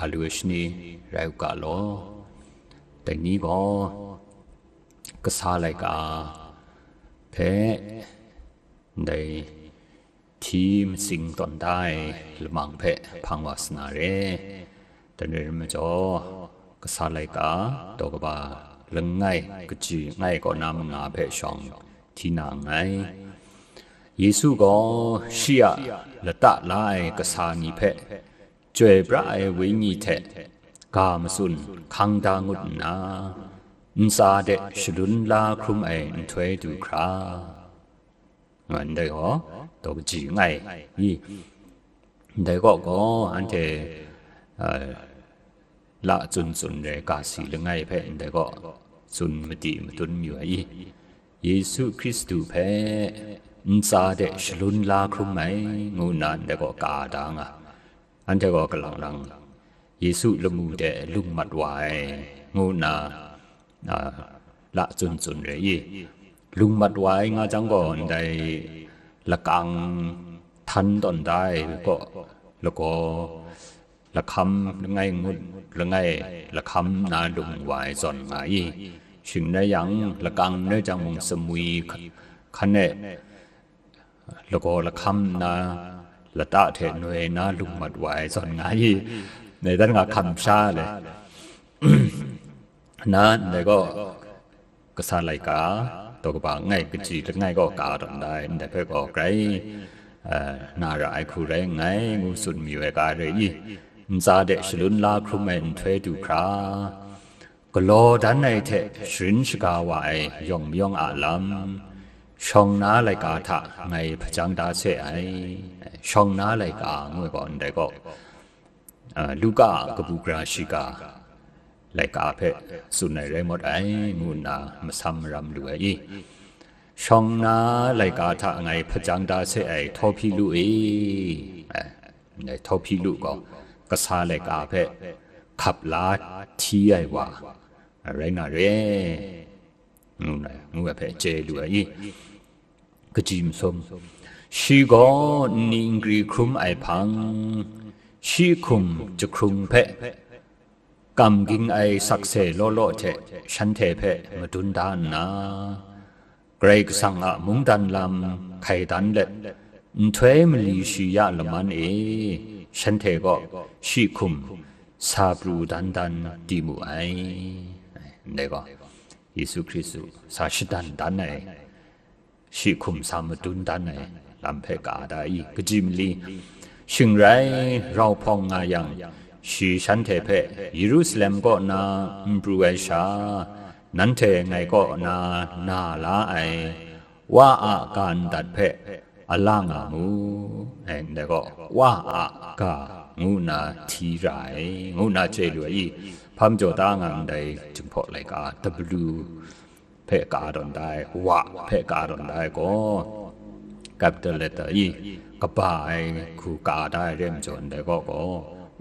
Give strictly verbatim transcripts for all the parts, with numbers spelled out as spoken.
Alu shani rai u ga law. Dai ni gaw kasa laika hpe ndai hti matsing tawn da ai lamang hpe hpang wa sa na re. Dai rai majaw, kasa laika daw kaba langai kaji langai kaw na manga hpe shawng hti na nngai. Yesu gaw shi a lata la ai kasa ni hpe, chyoi pra ai wenyi hte ga matsun hkang da ngut nna, ntsa de shalun la hkrum ai nhtoi du hkra, nga ndai gaw, daw kaji langai i, ndai kaw gaw anhte, a, la tsun tsun re ga si langai hpe ndai gaw tsun madi matun mayu ai i, Yesu Hkristu hpe ntsa de shalun la hkrum ai, ngu nna ndai gaw ka da nga. Anhte gaw kalang lang, Yesu lamu de lung mat wa ai, ngu nna, a, la tsun tsun re i, lung mat wa ai nga jang gaw, ndai lakang htan tawn da ai kaw lagaw, lahkam langai ngut, langai lahkam na lung wa ai zawn nga i, shing rai yang, lakang rai jang mung samwi hka-, hkan e lagaw lahkam na lata hte noi na lung mat wa ai zawn nga i, dai dan nga hkam sha le. Na ndai gaw kasa laika daw kaba langai kaji langai gaw ka tawn da ai, ndai hpe gaw grai, eh, na ra ai hku rai nngai, ngu tsun mayu ai ga rai i, ntsa de shalun la hkrum ai nhtoi du hkra, galaw dan ai hte sharin shaga wa ai yawng mayawng a lam, shawng na laika hta ngai hpajang da se ai. Shawng na laika ngu ai gaw ndai gaw, a, Luka a kabu gara shiga laika hpe tsun ai rai mawt ai, ngu nna masam maram lu ai i, shawng na laika hta ngai hpajang da se ai, Htawhpilu e, ai, ndai Htawhpilu gaw kasa laika hpe hkap la hti ai wa rai nga re, ngu ai, ngu ai hpe chye lu ai i, kaji masum, shi gaw nni nkri hkrum ai hpang, shi hkum jahkrung hpe kam ging ai sakse law law hte shanhte hpe madun da nna, Karai Kasang a mungdan lam hkai dan let, nhtoi mali shi ya laman e, shanhte gaw shi hkum sa pru dan dan di mu ai. Ndai gaw, Yesu Hkristu sa shadan dan ai, shi hkum sa madun dan ai lam hpe ka da i, kaji mali, shing rai rau hpawng nga yang, shi shanhte hpe Yerusalem kaw na n pru ai sha, nanhte ngai kaw na na la ai Wa a ga ndat hpe a la nga mu, ai, ndai gaw, Wa a ga ngu nna hti ra ai, ngu nna chye lu ai i, hpa majaw ta nga ndai Jinghpaw laika W hpe ka tawn da ai, Wa hpe ka tawn da ai gaw, capital letter i, kaba ai hku ka da ai re majaw, ndai gaw gaw,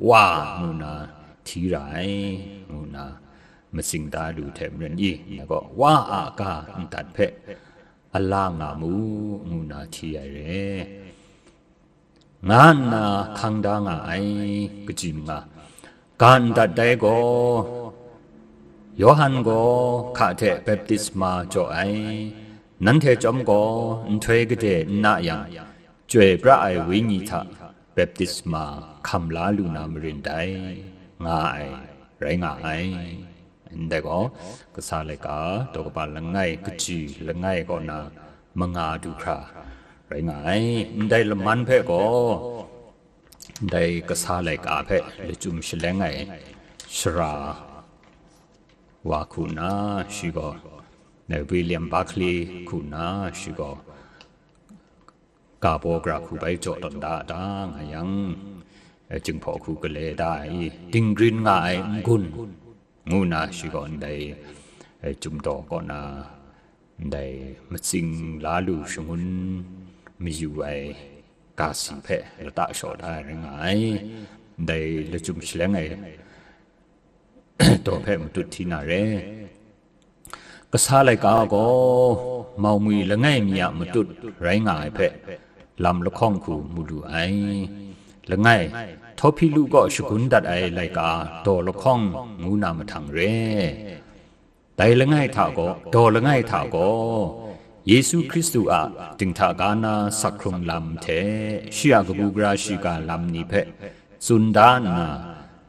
Wa ngu nna hti ra ai, ngu nna matsing da lu hte maren i, ndai gaw, Wa a ga ndat hpe a la nga mu, ngu nna hti ai re, nga nna hkang da nga ai, kaji manga, ga ndat dai gaw, Yawhan gaw hka hte baptisma jaw ai, nanhte chyawm gaw nhtoi gade n na yang, Chyoi pra ai Wenyi hta baptisma hkam la lu na marin dai, nga ai, rai nga ai. Ndai gaw, kasa laika daw kaba langai kaji langai kaw na manga du hkra rai nga ai. Ndai laman hpe gaw, ndai kasa laika hpe lachyum shaleng ai sara wa hku nna, shi gaw, ndai William Barclay hku nna, shi gaw, ga baw gara hku bai jaw tawn da a ta nga yang, eh, Jinghpaw hku gale da ai, dinggrin nga ai n-gun, ngu nna shi gaw ndai, eh, Chyum daw kaw na, ndai matsing la lu shangun mayu ai ga si hpe lata shaw da ai rai nga ai. Ndai lachyum shaleng ai daw hpe matut hti na re. Kasa laika gaw, mau ngwi langai mi a matut rai nga ai hpe, lam lahkawng hku mu lu ai. Langai, Htawhpilu kaw shagun dat ai laika daw lahkawng ngu na mahtang re. Dai langai hta gaw, daw langai hta gaw, Yesu Hkristu a dinghta ga na sak hkrung lam hte, shi a kabu gara shiga lam ni hpe tsun da nna,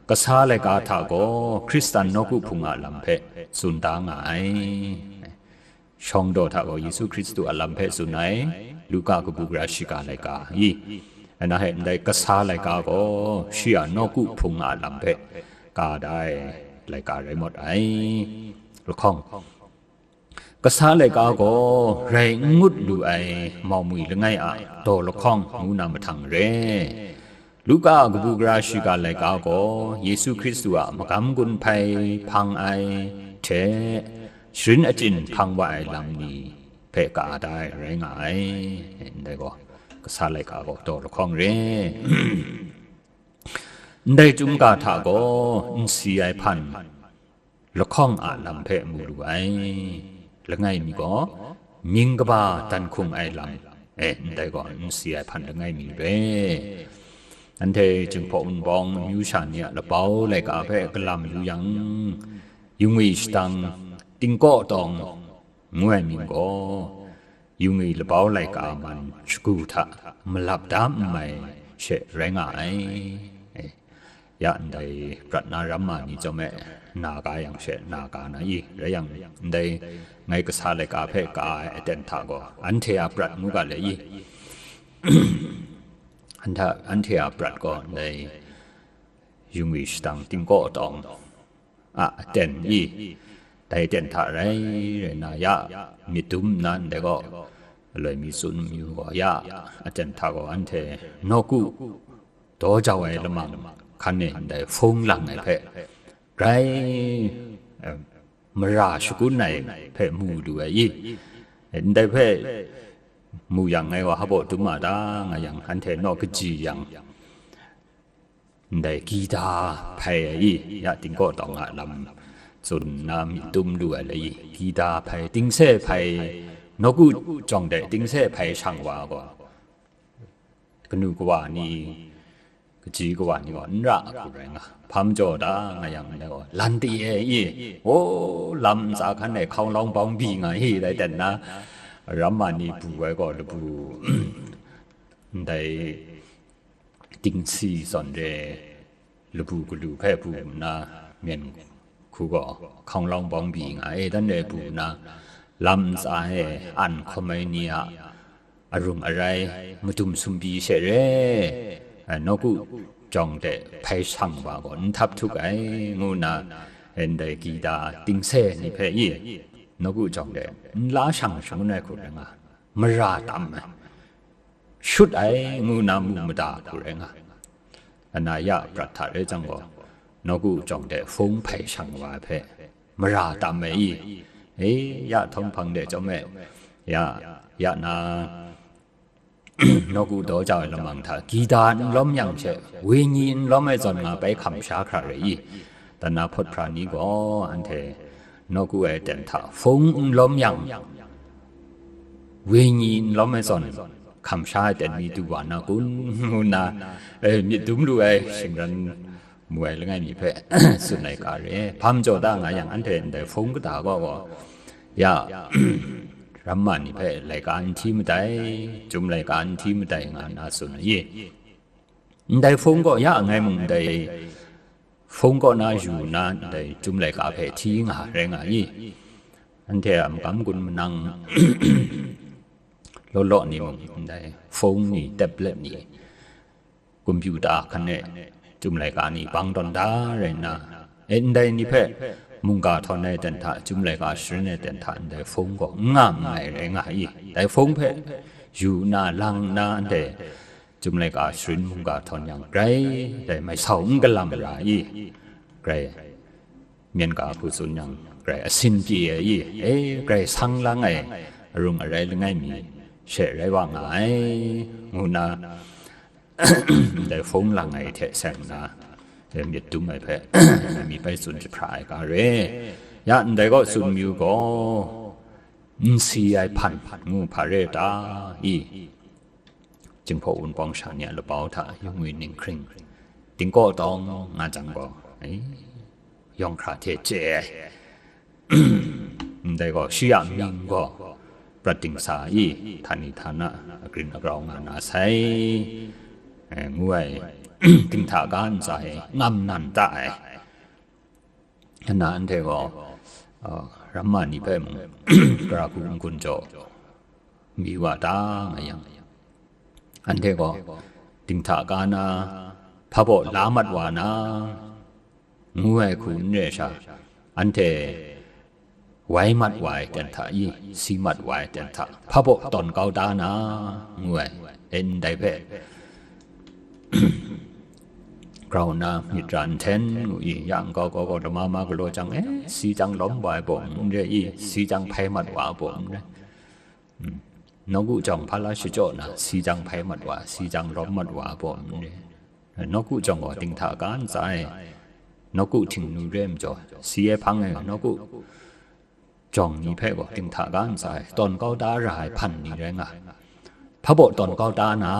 kasa laika hta gaw, Hkristan nawku hpung a lam hpe tsun da nga ai. Shawng daw hta gaw Yesu Hkristu a lam hpe tsun ai, Luka kabu gara shiga laika i, ana hte ndai kasa laika gaw shi a nawku hpung a lam hpe ka da ai laika rai mawt ai. Lahkawng, kasa laika gaw rai n ngut lu ai mau mwi langai a daw lahkawng ngu na mahtang re. Luka a kabu gara shiga laika gaw Yesu Hkristu a magam gun hpai hpang ai hte sharin achyin hpang wa ai lam ni hpe ka da ai rai nga ai. Ndai gaw, kasa laika gaw daw lahkawng re. Ndai chyum ga hta gaw n si ai hpan lahkawng a lam hpe mu lu ai. Langai mi gaw, mying kaba dan hkung ai lam, e, ndai gaw n si ai hpan langai mi re. Anhte Jinghpaw Wunpawng amyu sha ni a labau laika hpe galam yu yang, yungwi shadang, tingkaw tawng ngu ai mying gaw, yungwi labau laika man shagu hta malap da n mai she rai nga ai. E, ya ndai prat na ramma ni chyawm e, na ga yang she na ga na i, rai yang, ndai ngai kasa laika hpe ka ai aten hta gaw, anhte a prat ngu ga le i, anhte, anhte a prat gaw ndai yungwi shadang tingkaw tawng a aten i, dai aten hta rai, rai nna, ya myit dum nna ndai gaw, galoi mi tsun mayu gaw, ya aten hta gaw anhte nawku daw jau ai lamang hkan e ndai hpung lang ai hpe grai, eh, mara shagun ai hpe mu lu ai i, ndai hpe mu yang ngai wa hpaw dum a ta nga yang, anhte naw kaji yang, ndai gita hpai ai i, ya tingkaw tawng a lam tsun nna myit dum lu ai le i, gita hpai, tingse hpai, nawku jawng de tingse hpai shang wa gaw, kanu kawa ni, kaji kawa ni gaw n ra hku rai nga, hpa majaw da nga yang, ndai gaw, lan ti e i, o, lam ntsa hkan e hkaung lawng bawng byi nga i, dai ten na, ramma ni bu ai gaw labu, ndai dingsi zawn re, labu galu hpe bu nna, myen hku gaw hkaung lawng bawng byi nga e, dan re bu nna, lam ntsa e an hkawm ai ni a arung arai madum sumbi she re, ai, nawku jawng de hpai shang wa gaw n htap htuk ai, ngu nna, ndai gita tingse ni hpe i, nawku jawng de n la shang shangun ai hku rai nga, mara tam ai, shut ai, ngu nna mu mada hku rai nga. Ana ya prat hta rai jang gaw, nawku jawng de hpung hpai shang wa ai hpe mara tam ai i, e, ya htawng hpang de chyawm e, ya, ya na, nawku daw jau ai lamang hta, gita n lawm yang she, wenyi n lawm ai zawn nga bai hkam sha hkra rai i, dan na hpawt hpra ni gaw, anhte nawku ai aten hta hpung n lawm yang, wenyi n lawm ai zawn hkam sha ai aten mi du wa na kun, ngu nna, e, myit dum lu ai shingran mu ai langai mi hpe tsun ai ga re. Hpa majaw da nga yang, anhte ndai hpung kata gaw gaw, ya, ramma ni hpe laika n hti madai, chyum laika n hti madai, nga nna tsun ai i, ndai hpung gaw ya ngai mung ndai hpung kaw na yu nna, ndai chyum laika hpe hti nga rai nga i, anhte a magam gun manang law law ni mung, ndai hpung ni, tablet ni, kompyuta hkan e chyum laika ni bang tawn da rai nna, e, ndai ni hpe mungga htawn ai aten hta, chyum laika sharin ai aten hta, ndai hpung gaw n nga nngai rai nga i, dai hpung hpe yu nna, lang nna, anhte chyum laika sharin mungga htawn yang, grai dai mai sau n galam ra i, grai myen ga hku tsun yang, grai asin pyi ai i, e, grai sang lang ai arung arai langai mi she rai wa nga ai, ngu nna, ndai hpung lang ai hte seng nna, e, myit dum ai hpe, mi bai tsun jahpra ai ga re. Ya, ndai gaw tsun mayu gaw, n si ai hpan ngu hpa re ta i, Jinghpaw Wunpawng sha ni a labau hta yungwi ninghkring Tingkaw tawng nga jang gaw, eh, yawng hkra hte chye ai. Ndai gaw, shi a mying gaw prat dingsa i, htani htana, agrin agrau nga na sai, eh, ngu ai, dinghta ga ntsa e, ngam nan ta ai. Nna anhte gaw, uh, ramma ni hpe mung, gara hku n-gun jaw mi wa ta nga yang, anhte gaw, dinghta ga na, hpa baw la mat wa na, ngu ai hku n re sha, anhte wai mat wa ai ten hta i, si mat wa ai ten hta, hpa baw tawn kau da na, ngu ai, e ndai hpe, grau nna myit ra nhten ngu i, ya nkau kau kau lama ma galaw jang, e, si jang lawm wa ai baw n re i, si jang hpai mat wa ai baw n re. Nawku jawng hpa la shachyaw na, si jang hpai mat wa, si jang lawm mat wa ai baw n re. Nawku jawng gaw dinghta ga ntsa e, nawku htingnu re ai majaw, si e hpang e nawku jawng ni hpe gaw dinghta ga ntsa e, tawn kau da ra ai hpan ni rai nga ai. Hpa baw tawn kau da na,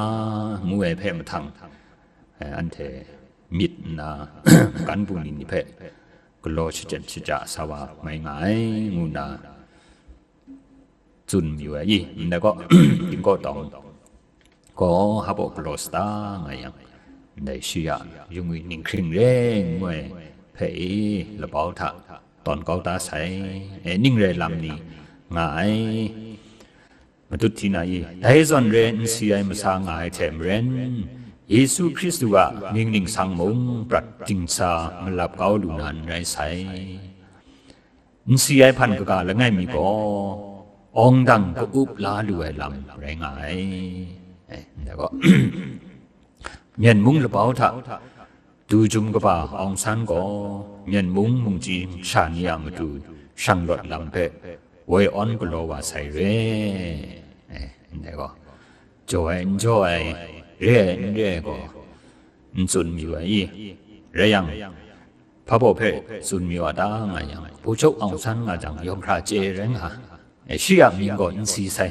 ngu ai hpe mahtang, eh, anhte myit nna, kan bungli ni hpe galaw shachyen shaja sa wa mai nga ai, ngu nna tsun mayu ai i, ndai gaw, tingkaw tawng gaw hpa baw galaw sa ta nga yang, ndai shi a yungwi ninghkring re ngu ai hpe i, labau hta tawn kau da sai, e, ning rai lam ni nga ai. Matut hti na i, dai zawn re n si ai masa nga ai hte maren, Yesu Hkristu a mying ningsang mung prat dingsa malap kau lu na n rai sai. N si ai hpan kaga langai mi gaw, awng dang ka-up la lu ai lam rai nga ai. Eh, ndai gaw, Myen mung labau hta du jum kaba Aung San gaw, Myen mung mungchyi sha ni a matu shanglawt lam hpe woi awn galaw wa sai re. Eh, ndai gaw, jaw ai n jaw ai, re ai n re ai gaw, n tsun mayu ai i? Rai yang, hpa baw hpe tsun mayu a ta nga yang, Hpawchuk Aung San nga jang, yawng hkra chye rai nga, e, shi a mying gaw n si sai.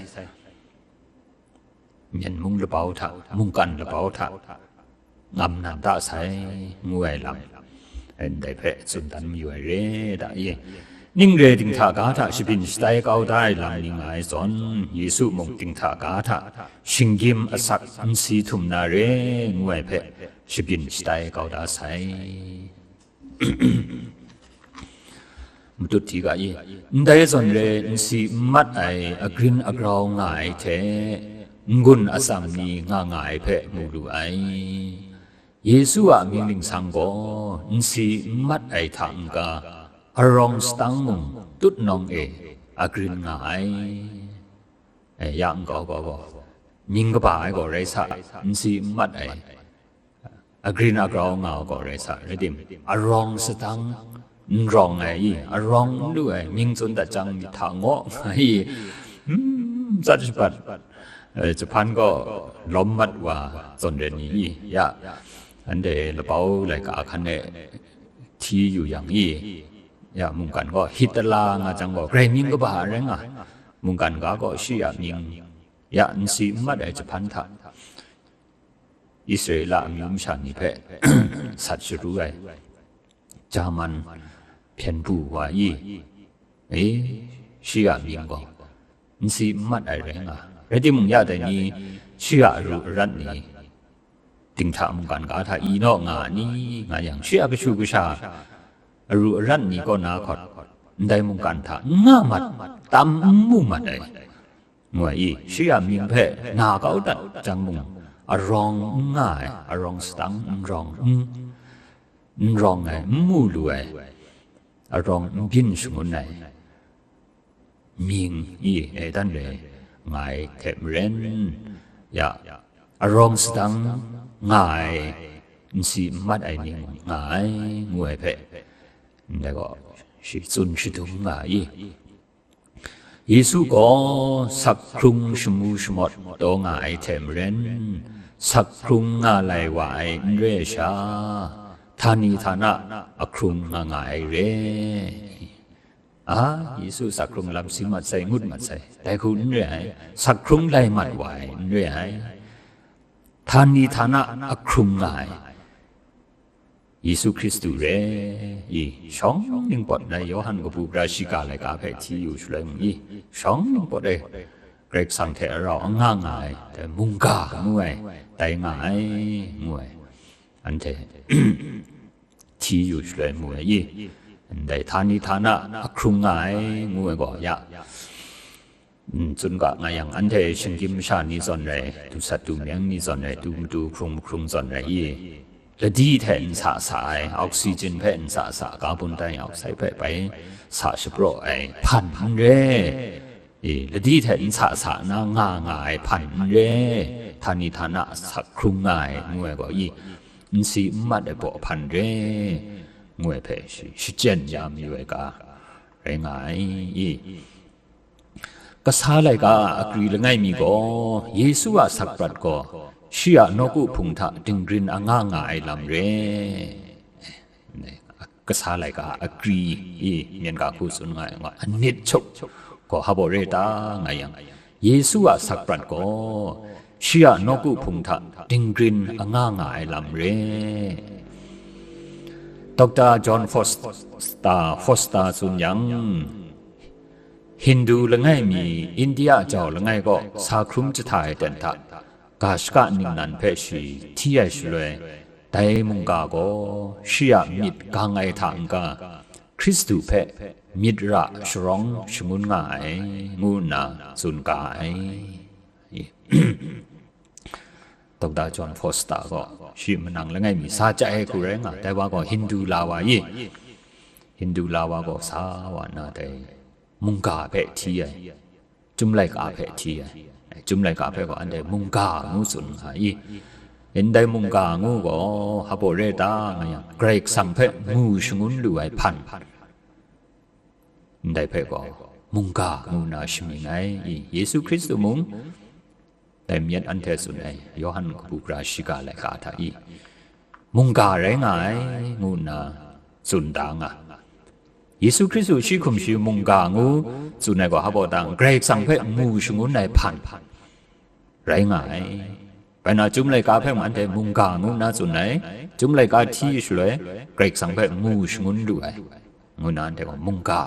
Myen mung labau hta, mungkan labau hta, ngam nan ta sai, ngu ai lam, ndai hpe tsun dan mayu ai re da i? Ning re dinghta ga hta shabyin shatai kau da ai lam ni nga ai zawn, Yesu mung dinghta ga hta shinggyim asak n si htum na re, ngu ai hpe shabyin shatai kau da sai. Matut hti ga i, ndai zawn re n si n mat ai agrin agrau nga ai hte, n-gun atsam ni nga nga ai hpe mu lu ai. Yesu a mying ningsang gaw n si n mat ai hta n-ga, arawng satang mung tutnawng e agrin nga ai. E, ya nkau kau gaw, mying kaba ai gaw rai sa, n si n mat ai, agrin agrau nga ai gaw rai sa, rai tim, arawng satang n rawng ai i, arawng n lu ai, mying tsun dat jang, myit hta ngaw nga ai i, hmm, tsat shapat, e, jahpan gaw lawm mat wa zawn ren ni i, ya, anhte labau laika hkan e hti yu yang i, ya, mungkan gaw Hitler nga jang gaw, grai mying kaba rai nga, mungkan ga gaw shi a mying, ya, n si n mat ai jahpan hta, Israela amyu masha ni hpe sat sharu ai Jaman hpyen bu wa i, e, shi a mying gaw n si n mat ai rai nga. Rai timung, ya dai ni, shi a aru arat ni, dinghta mungkan ga hta i naw nga ni, nga yang, shi a kashu kasha, aru arat ni kaw na hkawt, ndai mungkan hta n nga mat, tam n mu mat ai, ngu ai i, shi a mying hpe na kau dat jang mung, arawng n nga ai, arawng satang n rawng, n, n rawng ai, n mu lu ai, arawng n byin shangun ai mying i, e, dan re nga ai hte maren, ya, arawng sadang nga ai, n si n mat ai mying nga ai, ngu ai hpe, ndai gaw shi tsun shadum nga i? Yesu gaw sak hkrung shamu shamawt taw nga ai hte maren, sak hkrung nga lai wa ai n re ai sha, htani htana ahkrung nga nga ai re. A, Yesu sak hkrung lam si mat sai, ngut mat sai, dai hku n re ai, sak hkrung lai mat wa ai n re ai, htani htana ahkrung nga ai, Yesu Hkristu re i, shawng ningpawt dai Yawhan kabu gara shiga laika hpe hti yu shaloi mu i, shawng ningpawt e Karai Kasang hte rau anga nga ai, dai mungga ngu ai, dai nga ai, ngu ai. Anhte hti yu shaloi mu ai i, ndai htani htana ahkrung nga ai, ngu ai gaw ya. N tsun ga nga yang, anhte shinggyim masha ni zawn rai, dusat dumyeng ni zawn rai, du madu hkrung mahkrung zawn rai i, ladi hte n sa sa ai, oxygen hpe n sa sa, carbon dioxide hpe bai sa shapraw ai hpan n re. I, ladi hte n sa sa na nga nga ai hpan n re. Htani htana sa hkrung nga ai, ngu ai gaw i, n si n mat ai baw hpan re, ngu ai hpe shi, shachyen ya mayu ai ga rai nga ai i. Kasa laika a akri langai mi gaw, Yesu a sakprat gaw, shi a nawku hpung hta dinggrin anga nga ai lam re. Kasa laika a akri i, myen ga hku tsun nga ai, nga anit chup gaw hpa baw re ta nga yang, Yesu a sakprat gaw, shi a nawku hpung hta dinggrin anga nga ai lam re. Doctor John Foster, Foster tsun yang, Hindu langai mi India jau langai kaw sa hkrum jahta ai ten hta, ga shaka ningnan hpe shi hti ai shaloi, dai mungga gaw shi a myit gang ai hta n-ga, Hkristu hpe myit ra sharawng shangun nga ai, ngu nna tsun ga ai. Doctor John Foster gaw shi manang langai mi sa chye ai hku rai nga, dai wa gaw Hindu la wa i, Hindu la wa gaw sa wa nna dai mungga hpe hti ai, Chyum laika hpe hti ai. Chyum laika hpe gaw anhte mungga ngu tsun nga i. Ndai mungga ngu gaw hpa baw re ta nga yang, Karai Kasang hpe mu shangun lu ai hpan. Ndai hpe gaw mungga ngu nna shamying ai i. Yesu Hkristu mung, dai myit anhte tsun ai, Yawhan kabu gara shiga laika hta i, mungga rai nga ai, ngu nna tsun da nga. Yesu Hkristu shi hkum shi mungga ngu tsun ai gaw hpa baw ta, Karai Kasang hpe mu shangun ai hpan rai nga ai. Bai na, Chyum laika hpe mung anhte mungga ngu nna tsun ai, Chyum laika hti shaloi, Karai Kasang hpe mu shangun lu ai, ngu nna anhte gaw mungga,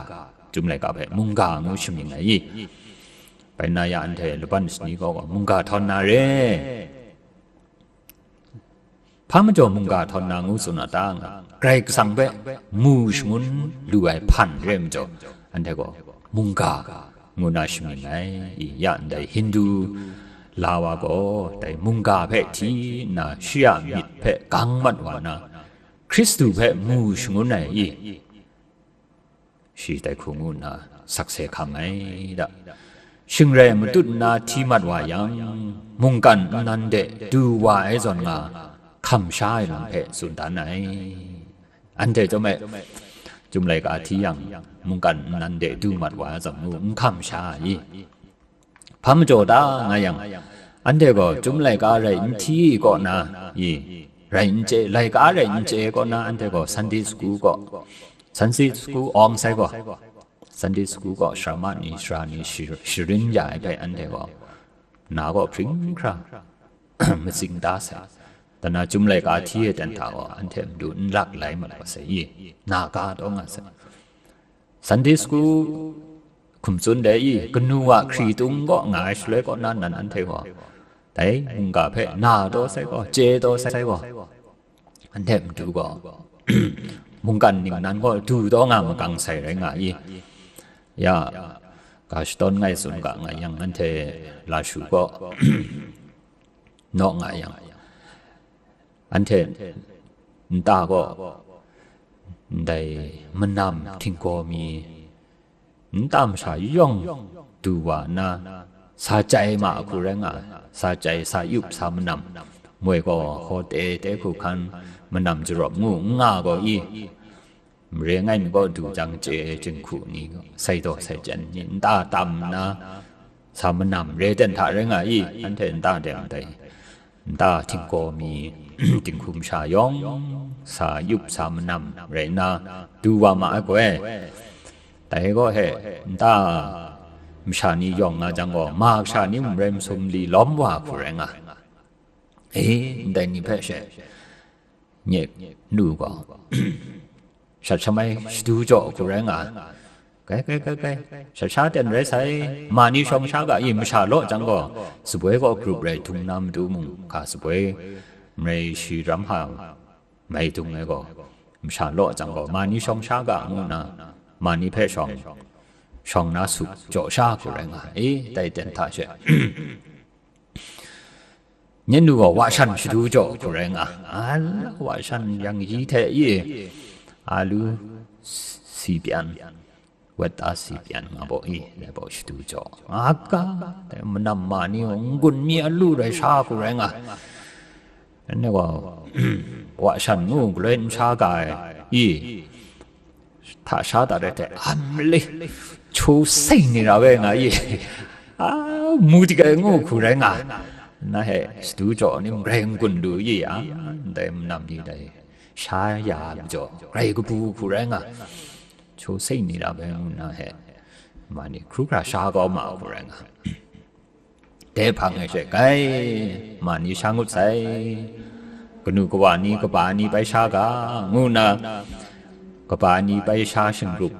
Chyum laika hpe mungga ngu shamying ai i. Bai na ya, anhte laban shani gaw gaw mungga htawn na re. Hpa majaw mungga htawn na ngu tsun a ta nga, Karai Kasang hpe mu shangun lu ai hpan re majaw, anhte gaw mungga ngu na shamying ai i. Ya ndai Hindu la wa gaw dai mungga hpe hti nna, shi a myit hpe gang mat wa na, Hkristu hpe mu shangun ai i. Shi dai hku ngu nna sakse hkam ai da. Shing rai matut nna hti mat wa yang, mungkan nnan de du wa ai zawn nga, hkam sha ai lam hpe tsun dan ai. Anhte chyawm e, Chyum laika hti yang, mungkan nnan de du mat wa ai zawn ngu, n hkam sha ai. Hpa majaw ta nga yang, anhte gaw Chyum laika rai n hti kaw na i, rai n chye, laika rai n chye kaw na, anhte gaw Sunday school kaw, Sunday school awng sai gaw, Sunday school kaw sharama ni, sara ni shi-, sharin ya ai hpe anhte gaw na gaw hpring hkra matsing da sai. Dan na Chyum laika hti e ten hta gaw anhte matu n lak lai mat wa sai i, na ga taw nga sai. Sunday school hkum tsun de i, kanu wa hkritung kaw nga ai shaloi kaw na nan anhte gaw, dai mungga hpe na taw sai gaw, chye taw sai gaw, anhte matu gaw, mungkan ningnan gaw du taw nga makang sai rai nga i. Ya, ga shadawn ngai tsun ga nga yang, anhte lashu kaw naw nga yang, anhte nta gaw ndai manam htinggaw mi, nta masha yawng du wa nna, sa chyai ma hku rai nga, sa chyai, sa yup, sa manam, moi gaw hawte te hku hkan, manam jarawp ngu n nga gaw i, mare ngai mi gaw du jang chye jinghku ni, sai daw sai chyen ni, nta tam nna, sa manam re ten hta rai nga i, anhte nta de ndai, nta htinggaw mi, dinghku masha yawng, sa yup sa manam rai nna, du wa ma ai gaw e. Dai gaw he, nta masha ni yawng nga jang gaw, ma kasha ni mung rai masum li lawm wa hku rai nga. E, ndai ni hpe she, Nye nu gaw, shat shamai shadu jaw hku rai nga ai. Gai, gai, gai, gai, shat sha ten rai sai, ma ni shawng sha ga i, masha law jang gaw, saboi gaw grup rai htung na matu mung, hka saboi marai shi ram hta mai htung ai gaw, masha law jang gaw, ma ni shawng sha ga ngu nna, ma ni hpe shawng, shawng na su jaw sha hku rai nga ai. E, dai ten hta she. Nye nu gaw wa shan shadu jaw hku rai nga, a la wa shan yang yi hte i, alu si pyan, wet a si pyan nga baw i, dai baw shadu jaw. Nga ga, dai manam ma ni n-gun mi alu rai sha hku rai nga. Anhte gaw, wa shan ngu galoi n sha ga ai i, hta sha dat ai hte, a mali, chu seng ni ra we nga i, a, mu dik ai ngu hku rai nga, na he shadu jaw ni mung rai n-gun lu i, a, ndai manam ni dai sha ya ai majaw, rai kabu hku rai nga, chu seng ni ra we ngu na he, ma ni hkru hkra sha kau ma hku rai nga. Dai hpang e she, gai, ma ni sha ngut sai, kanu kawa ni kaba ni bai sha ga, ngu nna, kaba ni bai sha shingrup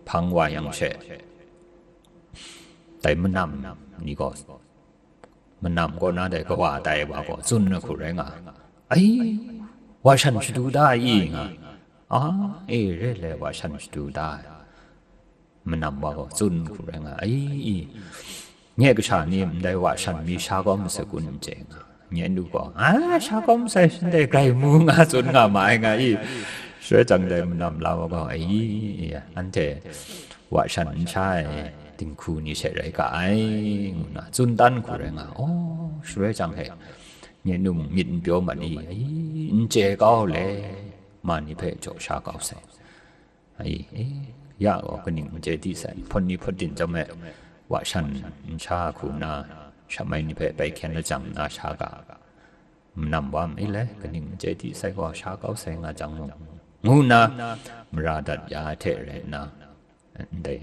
hpang wa yang she, dai manam ni gaw, manam kaw na dai kawa tai wa gaw tsun na hku rai nga, ai, wa shan shadu da ai i nga, a, e, re le wa shan shadu da ai. Manam wa gaw tsun hku rai nga ai. Nye kasha ni ndai wa shan mi sha kau masai kun n chye nga. Nye nu gaw, a, sha kau masai, ndai grai mu nga tsun nga ma ai nga i. Shaloi jang dai manam la wa gaw, ai, anhte wa shan n sha ai dinghku ni she rai ga ai, ngu nna tsun dan hku rai nga. Aw, shaloi jang he, nye nu mung myit n pyaw mat i, ai, n chye kau le, ma ni hpe jaw sha kau sai. Ai, e, ya gaw kaning n chye di sai, hpawt ni hpawt din chyawm e, wa shan n sha hku nna, shat mai ni hpe bai hkyen lajang nna sha ga, manam wa ma i le, kaning n chye di sai gaw, sha kau sai nga jang mung, ngu nna, mara dat ya ai hte rai nna, ndai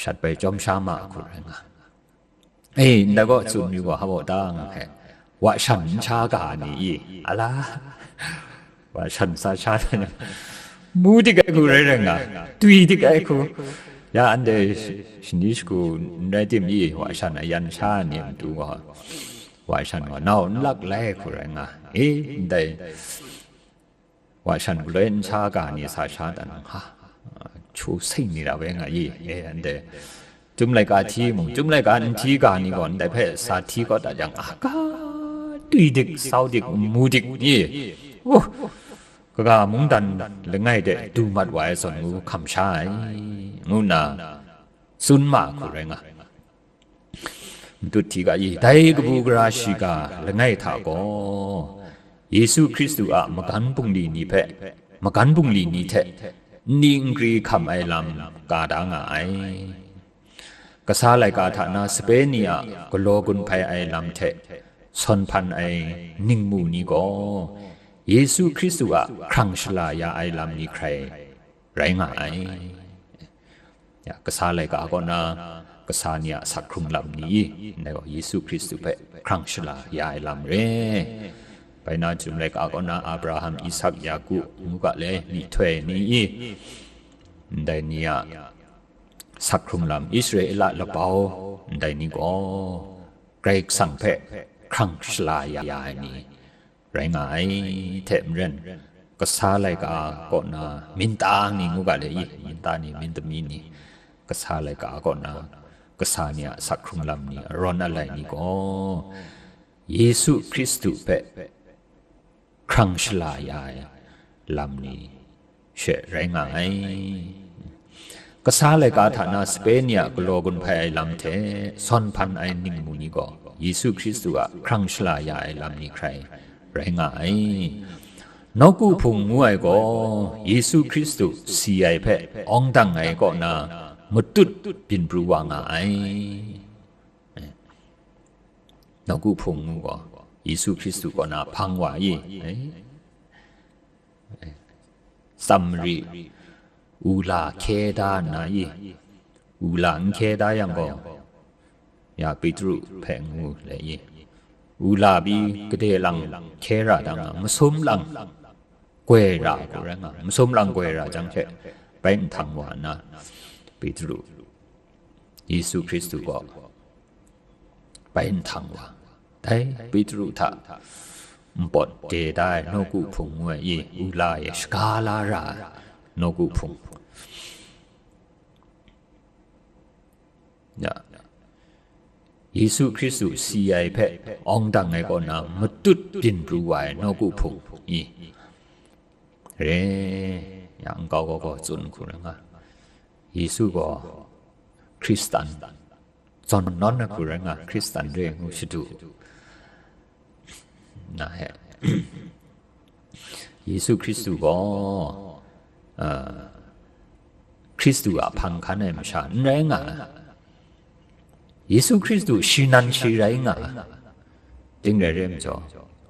shat bai chyawm sha ma hku rai nga. E, ndai gaw tsun yu gaw, hpa baw ta nga hpe, wa shan n sha ga ni i, a la, wa shan sa sha na, mu dik ai hku rai rai nga, twi dik ai hku, ya, anhte shani shagu n rai tim i, wa shan a yan sha ni matu gaw, wa shan gaw nau n lak lai hku rai nga, e, ndai, wa shan galoi n sha ga ni sa sha dan, ha, chu seng ni ra we nga i, e, anhte, Chyum laika hti mung, chyum laika n hti ga ni gaw ndai hpe sa hti kawt dat yang, a, ga, twi dik, sau dik, mu dik ni, uh, kaga mungdan langai de du mat wa ai zawn ngu hkam sha ai, ngu nna tsun ma hku rai nga. Matut hti ga i, dai kabu gara shiga langai hta gaw, Yesu Hkristu a magan bungli ni hpe, magan bungli ni hte nni nkri hkam ai lam ka da nga ai. Kasa laika hta na sape ni a galaw gun hpai ai lam hte sawn hpan ai ningmu ni gaw, Yesu Hkristu a hkrang shala ya ai lam ni hkrai rai nga ai. Ya, kasa laika kaw na kasa ni a sak hkrung lam ni i, ndai gaw Yesu Hkristu hpe hkrang shala ya ai lam re. Bai na chyum laika kaw na Abraham, Isak, Yaku, ngu ga le, myihtoi ni i, ndai ni a sak hkrung lam, Israela labau ndai ni gaw Karai Kasang hpe hkrang shala ya, ya ai ni rai nga ai hte maren, kasa laika kaw na minta ni ngu ga le i, minta ni, myit dami ni, kasa laika kaw na kasa ni a sak hkrung lam ni, arawn alai ni gaw, Yesu Hkristu hpe hkrang shala ya ai lam ni she rai nga ai. Kasa laika hta na sape ni a galaw gun hpai ai lam hte sawn hpan ai ningmu ni gaw Yesu Hkristu a hkrang shala ya ai lam ni hkrai rai nga ai. Nawku hpung ngu ai gaw Yesu Hkristu si ai hpe awng dang ai kaw na matut byin pru wa nga ai. Nawku hpung ngu gaw Yesu Hkristu kaw na hpang wa i, eh, eh, tsam mari, wula hkye da nna i, wula n hkye da yang gaw, ya Petru hpe ngu le i, Wula pyi gade lang hkye ra da nga, masum lang goi ra hku rai nga, masum lang goi ra jang hte, bai nhtang wa nna, Petru, Yesu Hkristu gaw bai nhtang wa, dai Petru hta npawt de da ai nawku hpung ngu ai i, wula e shaga la ra ai nawku hpung. Ya. Yesu Hkristu si ai hpe awng dang ai kaw na matut byin pru wa ai nawku hpung i, re, ya, nkau gaw gaw tsun hku rai nga. Yesu gaw Hkristan, zawn nawn ai hku rai nga, Hkristan re ngu shadu na he. Yesu Hkristu gaw, ah, Hkristu a hpang hkan ai masha n rai nga ai. Yesu Hkristu shi nan shi rai nga ai. Ting rai re ai majaw,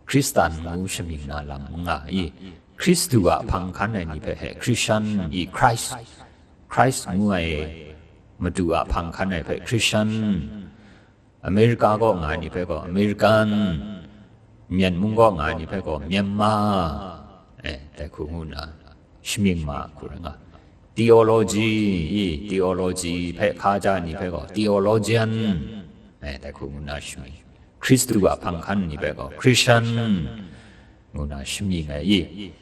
Hkristan ngu shamying na lam n nga i, Hkristu a hpang hkan ai ni hpe he Christian i, Christ, Christ ngu ai Madu a hpang hkan ai hpe Christian, America kaw nga ai ni hpe gaw American, Myen mung kaw nga ai ni hpe gaw Myanmar, eh, dai hku ngu nna shamying ma hku rai nga. Theology i, theology hpe hkaja ai ni hpe gaw theologian, eh, dai hku ngu nna shamying. Hkristu a hpang hkan ni hpe gaw Christian ngu nna shamying ai i,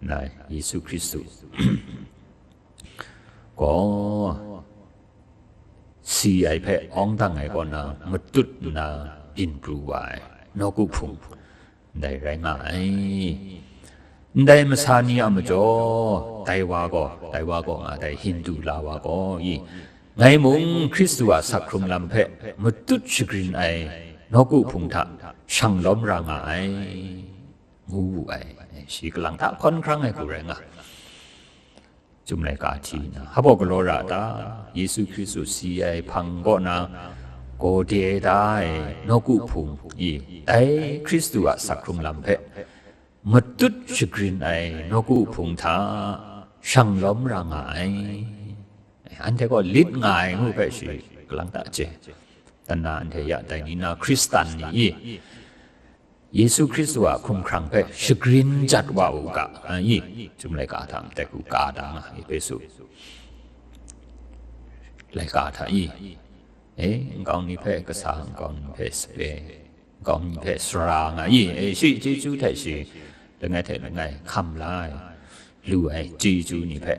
na Yesu Hkristu gaw si ai hpe awng dang ai kaw na matut nna byin pru wa ai nawku hpung ndai rai nga ai. Ndai masa ni a majaw, dai wa gaw, dai wa gaw nga dai Hindu la wa gaw i, ngai mung Hkristu a sak hkrung lam hpe matut shagrin ai nawku hpung hta shang lawm ra nga ai, ngu wu ai. Shi kalang hta hkawn hkrang ai hku rai nga. Chyum laika hti nna, hpa galaw ra ta? Yesu Hkristu si ai hpang kaw na gaw de da ai nawku hpung i, dai Hkristu a sak hkrung lam hpe matut shagrin ai nawku hpung hta shang lawm ra nga ai. Anhte gaw lit nga ai ngu hpe shi kalang ta chye. Tana anhte ya dai ni na Hkristan ni i, Yesu Hkristu a hkumhkrang hpe shagrin jat wa u ga, a i, Chyum laika hta ndai hku ka da nga, Ehpesu laika hta i, e, nkau ni hpe kasa, nkau ni hpe sape, nkau ni hpe sara nga i, e, shi chyeju hte shi langai hte langai hkam la ai, lu ai chyeju ni hpe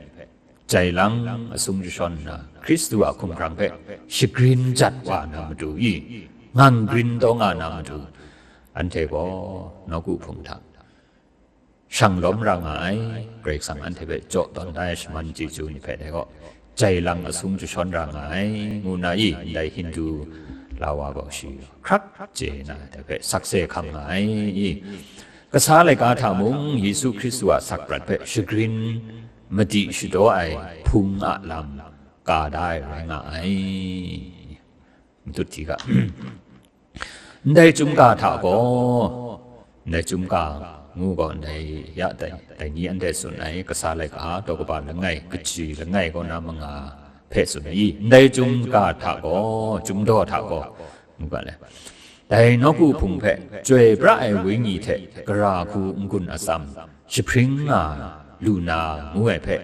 jai lang asung jashawn nna, Hkristu a hkumhkrang hpe shagrin jat wa na matu i, ngang grin taw nga na matu, anhte gaw nawku hpung hta shang lawm ra nga ai, Karai Kasang anhte hpe jaw tawn da ai shaman chyeju ni hpe dai gaw, jai lang asung jashawn ra nga ai, ngu na i, ndai Hindu la wa gaw shi hkrak chye na, dai hpe sakse hkam nga ai i, kasa laika hta mung Yesu Hkristu a sakprat hpe shagrin madi shadaw ai hpung a lam ka da ai rai nga ai. Matut hti ga. Ndai Chyum ga hta gaw, ndai Chyum ga ngu gaw, ndai ya dai, dai ni anhte tsun ai, kasa laika daw kaba langai, kaji langai kaw na manga hpe tsun ai i, ndai Chyum ga hta gaw, Chyum daw hta gaw, ngu ga le. Dai nawku hpung hpe, chyoi pra ai Wenyi hte gara hku n-gun atsam, jahpring nga lu na ngu ai hpe,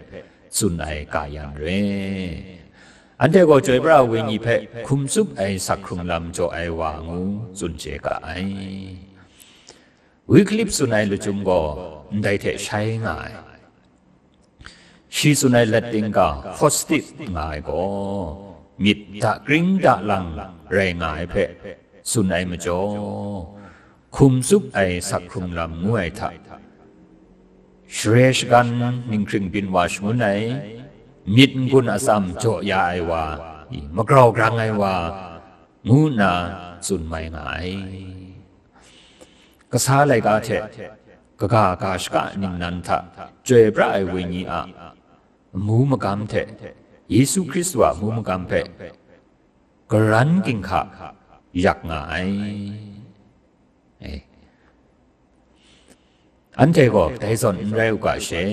tsun ai ga yan re. Anhte gaw chyoi pra ai Wenyi hpe hkum tsup ai sak hkrung lam jaw ai wa ngu tsun chye ga ai. Wycliffe tsun ai lachyum gaw ndai hte shai nga ai. Shi tsun ai Latin ga Faustus nga ai gaw, myit dakring dalang rai nga ai hpe tsun ai majaw, hkum tsup ai sak hkrung lam ngu ai hta, share shagan ninghkring byin wa shangun ai, myit n-gun atsam jaw ya ai wa, i, magrau grang ai wa, ngu nna tsun mai nga ai. Kasa laika hte kaga ga shaka ningnan hta chyoi pra ai Wenyi a amu magam hte Yesu Hkristu a amu magam hpe karan ginhka yak nga ai. E. Anhte gaw dai zawn n rai u ga she,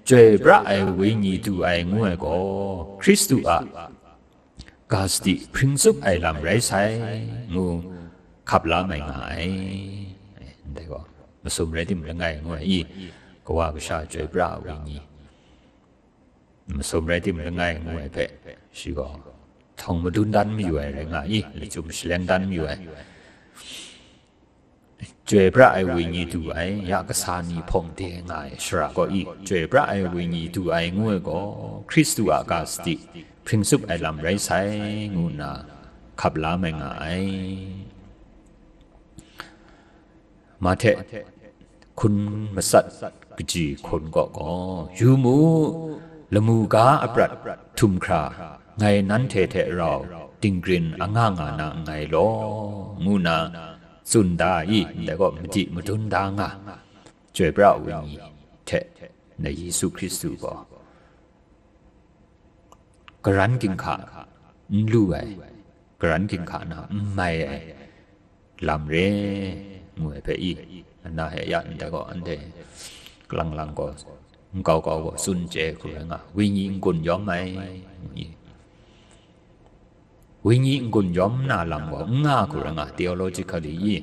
chyoi pra ai Wenyi du ai ngu ai gaw, Hkristu a ga sadi hpring tsup ai lam rai sai, ngu hkap la mai nga ai. Ndai gaw, masum rai tim langai ngu ai i, Kawa Kasha Chyoi Pra ai Wenyi, masum rai tim langai ngu ai hpe, shi gaw, htawng madun dan mayu ai rai nga i, lachyum shaleng dan mayu ai. Chyoi pra ai Wenyi du ai, ya kasa ni hpawng de nga ai shara kaw i, chyoi pra ai Wenyi du ai ngu ai gaw, Hkristu a ga sadi hpring tsup ai lam rai sai, ngu nna hkap la mai nga ai. Mahte hkun matsat kaji hkun kaw gaw, yu mu, lamu ga aprat htum hkra, ngai nanhte hte rau dinggrin anga nga na nngai law, ngu nna tsun da i, ndai gaw madi madun da nga, Chyoi pra ai Wenyi hte na Yesu Hkristu gaw, karan ginhka n lu ai, karan ginhka na n mai ai lam re, ngu ai hpe i, na he ya ndai gaw, anhte kalang lang gaw, nkau kau gaw tsun chye hku rai nga, Wenyi n-gun yawm ai, ngu i. Wenyi n-gun yawm na lam gaw n nga hku rai nga, theologically i,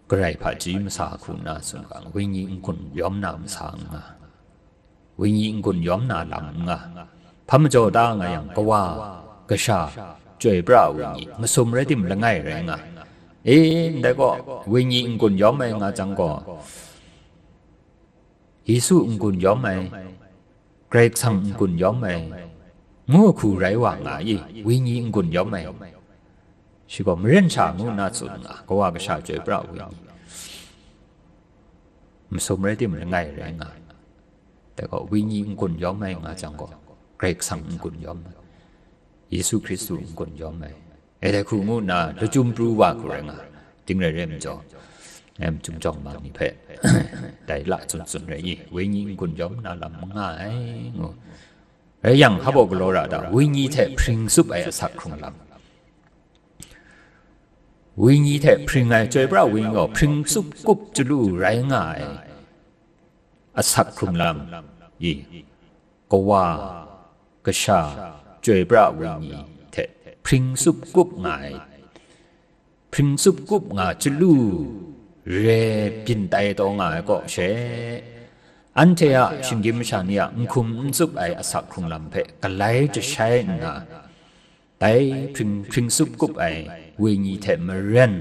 Karai hpaji masa hku nna tsun ga, Wenyi n-gun yawm na masa n nga, Wenyi n-gun yawm na lam n nga. Hpa majaw da nga yang, Kawa, Kasha, Chyoi pra ai Wenyi, masum rai tim langai rai nga. E, ndai gaw, Wenyi n-gun yawm ai nga jang gaw, Yesu n-gun yawm ai, Karai Kasang n-gun yawm ai, ngu hku rai wa nga i, Wenyi n-gun yawm ai, shi gaw maren sha ngu nna tsun nga, Kawa Kasha Chyoi pra ai Wenyi, masum rai tim langai rai nga. Dai gaw, Wenyi n-gun yawm ai nga jang gaw, Karai Kasang n-gun yawm ai, Yesu Hkristu n-gun yawm ai. E dai hku ngu nna, lachyum pru wa hku rai nga, ting rai rai majaw, em, chyum jawng ma ni hpe, dai la tsun tsun rai i, Wenyi n-gun yawm na lam n nga ai, ngu. Rai yang, hpa baw galaw ra ta, Wenyi hte hpring tsup ai asak hkrung lam. Wenyi hte hpring ai, Chyoi pra Wenyi gaw hpring tsup kup chyalu rai nga ai asak hkrung lam i, Kawa, Kasha, Chyoi pra Wenyi hte hpring tsup kup nga ai, hpring tsup kup nga chyalu re byin tai taw nga ai kaw she, anhte a shinggyim masha ni a n hkum n tsup ai asak hkrung lam hpe galai jashai nna, dai hpring, hpring tsup kup ai Wenyi hte maren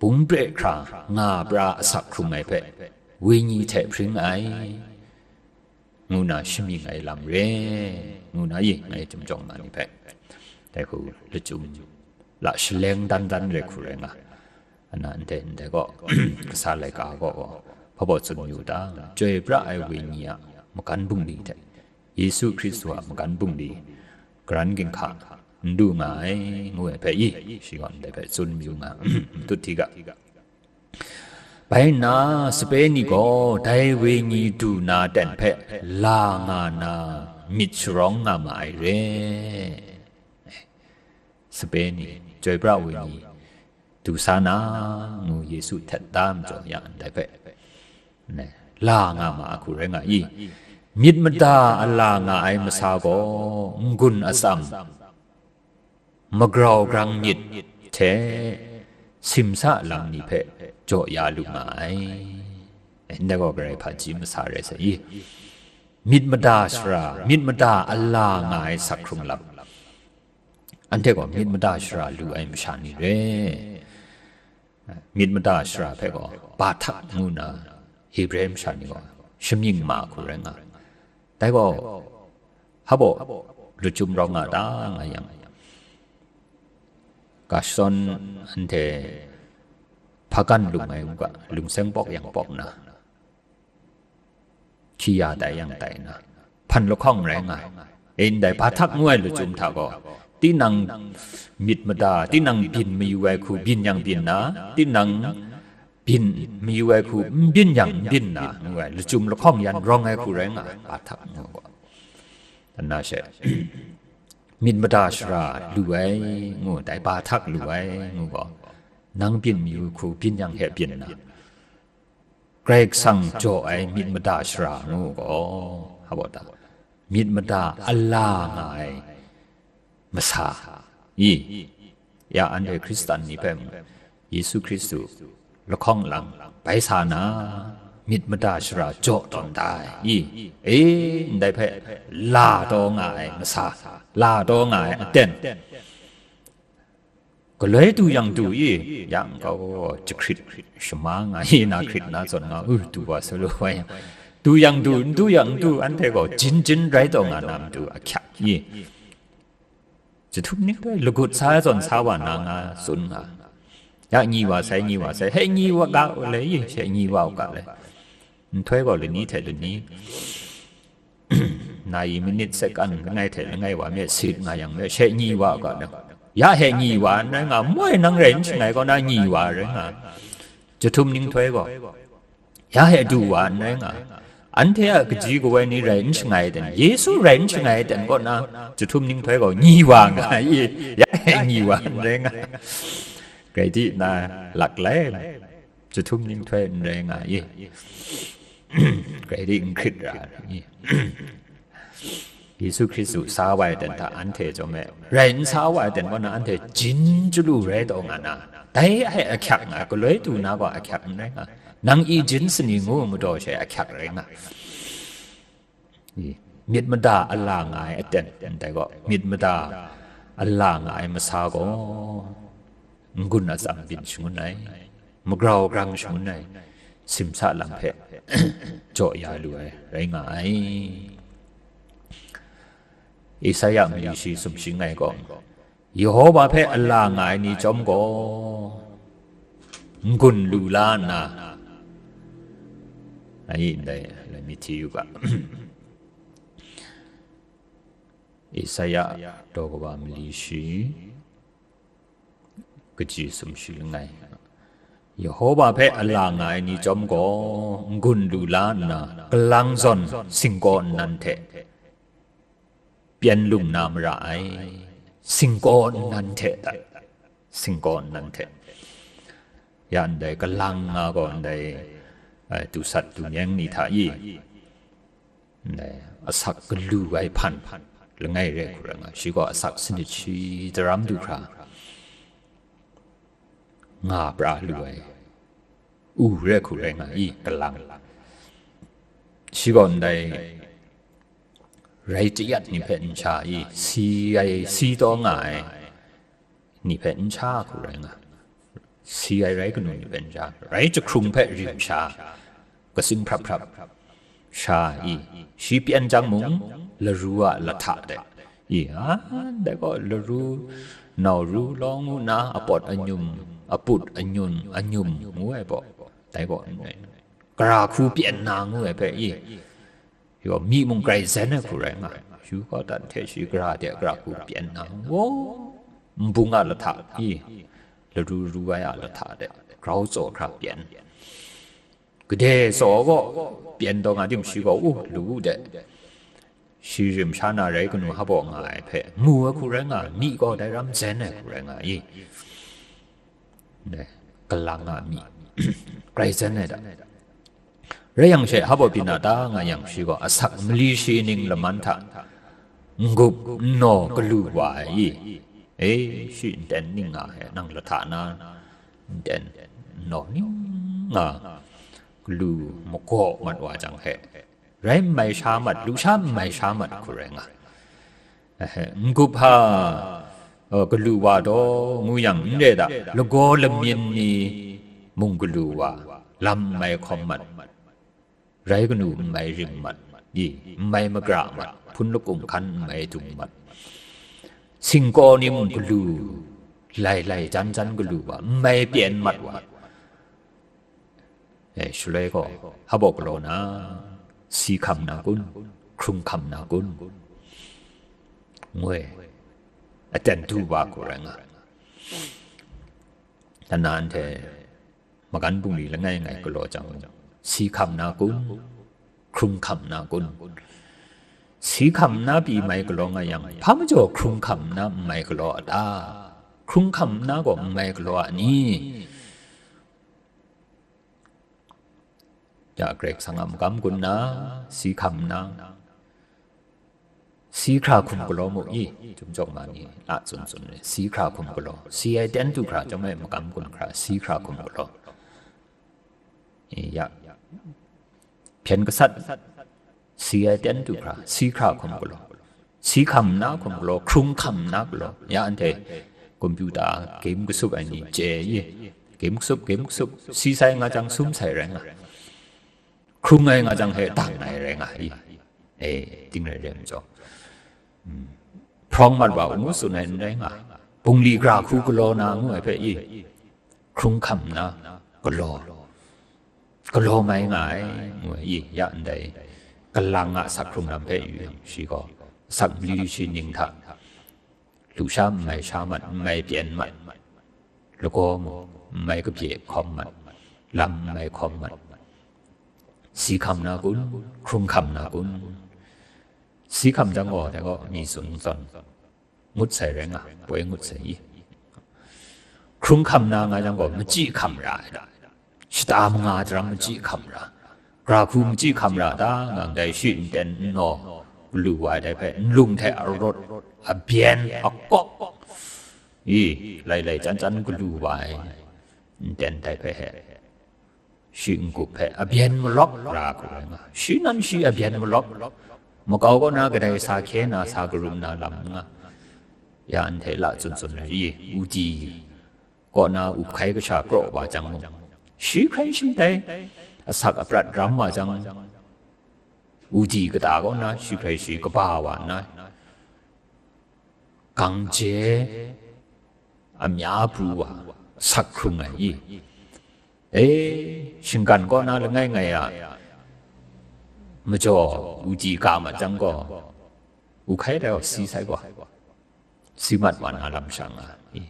bung pre hkra nga pra asak hkrung ai hpe, Wenyi hte hpring ai, ngu na shamying ai lam re, ngu na i ngai chyum jawng na ni hpe, dai hku lachyum la shaleng dan dan re hku rai nga. Ana ndai, ndai gaw, kasa laika gaw, hpa baw tsun yu ta, Chyoi pra ai Wenyi a magan bungli hte, Yesu Hkristu a magan bungli, karan ginhka n du nga ai, ngu ai hpe i, shi gaw ndai hpe tsun mayu nga, matut hti ga. Bai nna, sape ni gaw dai Wenyi du na ten hpe la nga na myit sharawng nga ma ai re. Sape ni, Chyoi pra Wenyi du sa na, ngu Yesu htet da majaw ya ndai hpe, ne, la nga ma a hku rai nga i, myit mada a la nga ai masa gaw n-gun atsam, magrau grang myit hte simsa lam ni hpe jaw ya lu nga ai. Ndai gaw Karai hpaji masa rai sa i, myit mada shara, myit mada a la nga ai sak hkrung lam, anhte gaw myit mada shara lu ai masha ni re. Myit mada shara hpe gaw Bathak ngu na Hebre masha ni gaw shamying ma hku rai nga. Dai gaw, hpa baw lachyum rawng nga ta nga yang, Gershon anhte hpagan lung ai u ga, lungseng pawk yang pawk na, hkyi ya tai yang tai na, hpan lahkawng rai nga ai. E ndai Bathak ngu ai lachyum hta gaw, tinang myit mada, tinang byin mayu ai hku byin yang byin na, tinang byin mayu ai hku n byin yang n byin na, ngu ai lachyum lahkawng yan rawng ai hku rai nga ai, Bathak ngu gaw. Nna she, myit mada shara lu ai, ngu, dai Bathak lu ai, ngu gaw, nang byin mayu hku byin yang he byin na, Karai Kasang jaw ai myit mada shara ngu gaw, hpa baw ta, myit mada a la nga ai masa i, Ya anhte Hkristan ni hpe mung, Yesu Hkristu lahkawng lang bai sa na, myit mada shara jaw tawn da ai, i, e, ndai hpe la taw nga ai masa, la taw nga ai aten, galoi du yang du i, yang gaw jahkrit shama nga i, na hkrit na zawn nga, u, du wa sa lu wa yang, du yang du, n du yang n du, anhte gaw jin jin rai taw nga na matu ahkyak i, jahtum ning dai lagut sa ai zawn sa wa na nga tsun nga. Ya nyi wa sai, nyi wa sai, he nyi wa ga u le, ye she nyi wa u ga le. Nhtoi gaw lani hte lani, na yi minit sekan langai hte langai wa me sit nga yang me, she nyi wa u ga le. Ya he nyi wa n rai nga, moi nang rai n shangai kaw na nyi wa rai nga. Jahtum ning htoi gaw, ya he du wa n rai nga. Anhte a kaji kawai ni rai n shangai ten, Yesu rai n shangai ten kaw na, jahtum ning htoi gaw nyi wa nga i, ya he nyi wa n rai nga. Grai di na lak lai, jahtum ning htoi n rai nga i, grai di n hkrit ra i. Yesu Hkristu sa wa ai ten hta anhte chyawm e, rai n sa wa ai ten kaw na anhte jin chyalu rai taw nga na, dai a he ahkyak nga, galoi du na gaw ahkyak n rai nga, nang i jin sani ngu madaw she ahkyak rai nga. I, myit mada a la nga ai aten, ndai gaw, myit mada a la nga ai masa gaw, n-gun atsam byin shangun ai, magrau grang shangun ai, simsa lam hpe jaw ya lu ai rai nga ai. Isaya mali shi sumshi ngai gaw, Yehova hpe a la nga ai ni chyawm gaw, n-gun lu la nna, ai ndai, lai mi hti yu ga. Isaya daw kaba mali shi, kaji sumshi langai. Yehova hpe a la nga ai ni chyawm gaw, n-gun lu la nna, kalang zawn singkaw nnan hte pyen lung na mara ai. Singkaw nnan hte dat, singkaw nnan hte. Ya ndai kalang nga gaw ndai, ai, dusat dumyeng ni hta i, ndai asak galu ai hpan langai rai hku rai nga, shi gaw asak sanit shi daram du hkra nga pra lu ai, u rai hku rai nga i, kalang. Shi gaw ndai rai chayat ni hpe n sha i, si ai, si taw nga ai ni hpe n sha hku rai nga, si ai rai kanu ni hpe n sha, rai jahkrung hpe rim sha, katsing hprap hprap sha i, shi pyen jang mung, laru a lahta de i, a, dai gaw laru, nau ru law ngu na, apawt anyum, aput anyun, anyum ngu ai baw, dai gaw n rai, gara hku pyen na ngu ai hpe i, yaw, mi mung grai zen ai hku rai nga, yu gaw dan hte shi gara de gara hku pyen na, wo, nbung a lahta i, laru ru ai a lahta de, grau tsaw hkra pyen. Gade tsaw gaw pyen taw nga dim shi gaw, u, lu u de. Shi rim sha na rai kanu hpaw nga ai hpe mu ai hku rai nga, mi gaw dai ram zen ai hku rai nga i. Dai, kalang a mi, grai zen ai da. Rai yang she, hpaw byin a ta nga yang, shi gaw asak mali shi ning laman hta n-gup n-naw galu wa ai i. E, shi nten ning nga he, nang lahta na nten n-naw ning nga galu magaw mat wa jang he, rai n mai sha mat, lusha n mai sha mat hku rai nga. Ehe, n-gup hpa, uh, galu wa taw ngu yang n re da, lagaw lamyin ni mung galu wa, lam n mai hkawm mat, rai kanu n mai rim mat, i, n mai magra mat, hpun lakung hkan n mai dung mat, singkaw ni mung galu, lai lai jan jan galu wa, n mai pyen mat wa, e, shaloi gaw, hpaw galaw na, si hkam na kun, hkrung hkam na kun, ngu ai, aten du wa hku rai nga. Nna anhte magan bungli langai ngai galaw jang, si hkam na kun, hkrung hkam na kun? Si hkam na pyi mai galaw nga yang, hpa majaw hkrung hkam na n mai galaw a ta? Hkrung hkam na gaw n mai galaw a ni? Ya, Karai Kasang a magam gun na, si hkam na, Si hkra hkum galaw mu i, Chyum Jawk Ma ni la tsun tsun ai, si hkra hkum galaw, si ai ten du hkra, chyawm ai makam gun hkra, si hkra hkum galaw. E, ya. Hpyen gasat, si ai ten du hkra, si hkra hkum galaw, si hkam nna hkum galaw, hkrung hkam nna galaw. Ya anhte computer game kasup ai ni chye i, game kasup, game kasup, si sai nga jang, sum sai rai nga, hkrung ai nga jang he dang ai rai nga i. E, ting rai rai majaw, hprawng mat wa u ngu tsun ai n rai nga, bungli gra hku galaw na ngu ai hpe i, hkrung hkam nna galaw, galaw mai nga ai ngu ai i, ya ndai galang a asak hkrung lam hpe yu yang, shi gaw asak mali shi ning hta, lu sha n mai sha mat, n mai byen mat, lagaw mu n mai kabye hkawm mat, lam n mai hkawm mat, si hkam na kun, hkrung hkam na kun, si hkam jang gaw, dai gaw mi tsun zawn, ngut sai rai nga, poi ngut sai i. Hkrung hkam na nga jang gaw, machyi hkam ra ai, shata manga daram machyi hkam ra, gra hku machyi hkam ra ta nga, dai shi nten nnaw galu wa ai dai hpe, nlung hte arawt, abyen, akawk, i, lai lai chyan chyan galu wa ai nten dai hpe he, shi n-gup hpe abyen malawk ra hku rai nga, shi nan shi abyen malawk, makau kaw na kadai sa hkye na, sa karum na lam nga, ya anhte la tsun tsun ai i, udi kaw na up hkai kasha kraw wa jang mung, shi hkrai shi dai asak aprat ram wa jang, udi kata kaw na shi hkrai shi kaba wa nna, gang je amya pru wa, asak hkrung ai i. E, shinggan kaw na langai ngai a majaw, udi ga mat jang gaw, u hkai dai gaw si sai gaw, si mat wa na lam sha nga i.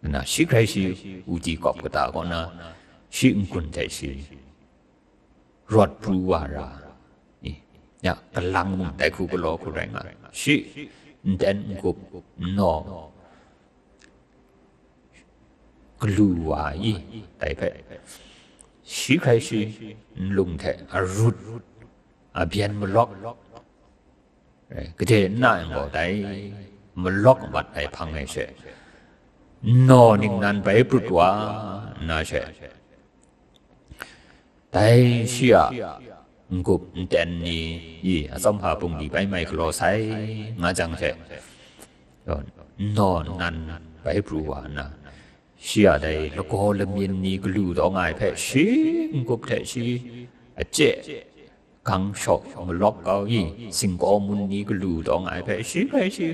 Nna shi hkrai shi udi kawp kata kaw na, shi n-gun hte shi rawt pru wa ra i. Ya, galang mung dai hku galaw hku rai nga, shi nten n-gup nnaw galu wa i, dai hpe shi hkrai shi nlung hte arut, abyen malawk, gade n na yang gaw, dai malawk mat ai hpang e she, nnaw ningnan bai prut wa nna she, dai shi a n-gup nten ni i, atsawm hpa bungli bai mai galaw sai nga jang she, nnaw nnan bai pru wa nna, shi a dai lagaw lamyin ni galu taw nga ai hpe, shi n-gup hte shi achye gang shaw malawk kau i, singkaw mun ni galu taw nga ai hpe, shi hkrai shi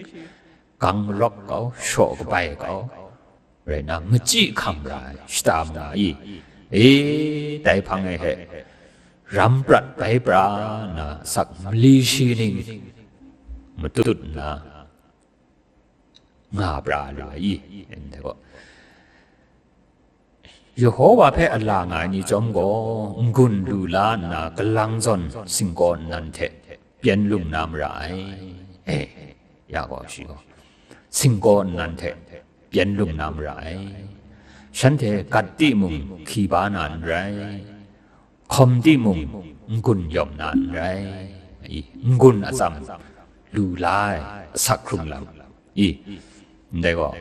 gang malawk kau, shaw kabai kau, rai na, machyi hkam ra ai shata manga i, e, dai hpang e he ram prat bai pra nna, asak mali shi ning matut nna nga pra lu ai i, ndai gaw, Yehowa hpe a la nga ai ni chyawm gaw, n-gun lu la nna, galang zawn singkaw nnan hte byen lung na mara ai. E, ya gaw shi gaw, singkaw nnan hte byen lung na mara ai. Shanhte gat timung, hki ba na n rai, hkawm timung, n-gun yawm na n rai. I, n-gun atsam lu la ai asak hkrung lam i, ndai gaw,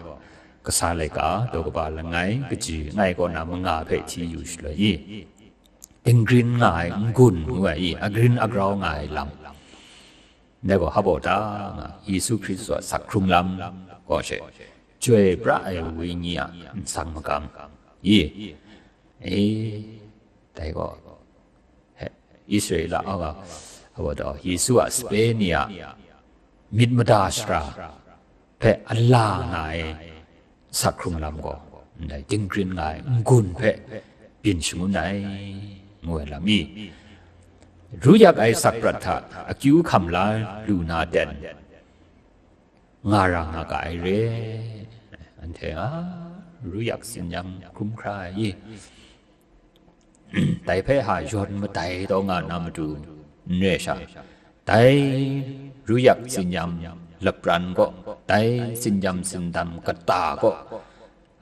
kasa laika daw kaba langai kaji langai kaw na manga hpe hti yu shaloi i, dinggrin nga ai n-gun ngu ai i, agrin agrau nga ai lam. Ndai gaw hpa baw ta nga, Yesu Hkristu a asak hkrung lam gaw she, Chyoi pra ai Wenyi a nsang magam i, e, dai gaw, he, Israela a ga, a wa taw, Yesu a sape ni a myit mada shara hpe a la nga ai asak hkrung lam gaw, ndai dinggrin nga ai n-gun hpe byin shangun ai, ngu ai lam i, ru yak ai asak prat hta akyu hkam la lu na ten, nga ra nga ga ai re. Anhte a ru yak tsin-yam hkrum hkra ai i, dai hpe ha yawn madai taw nga na matu n re sha, dai ru yak tsin-yam lapran gaw, dai tsin-yam tsindam kata gaw,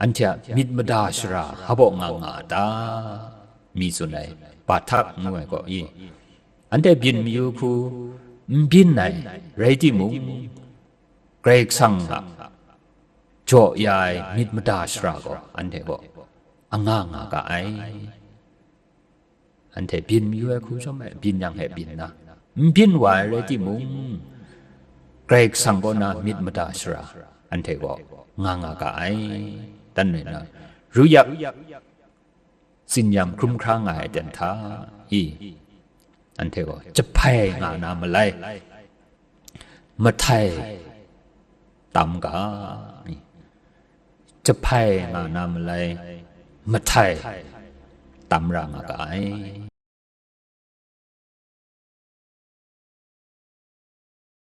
anhte a myit mada shara hpa baw nga nga a ta? Mi tsun ai, Bathak ngu ai gaw i, anhte byin mayu hku, n byin ai rai timung, Karai Kasang a jaw ya ai myit mada shara gaw anhte gaw anga nga ga ai. Anhte byin mayu ai hku shawm ai, byin yang hte byin na, n byin wa ai rai timung, Karai Kasang kaw na myit mada shara anhte gaw nga nga ga ai. Dan rai na, ruyap, tsinyam hkrum hkra nga ai ten hta i, anhte gaw jahpai nga na malai, mahtai tam ga, jahpai nga na malai, mahtai tam ra nga ga ai.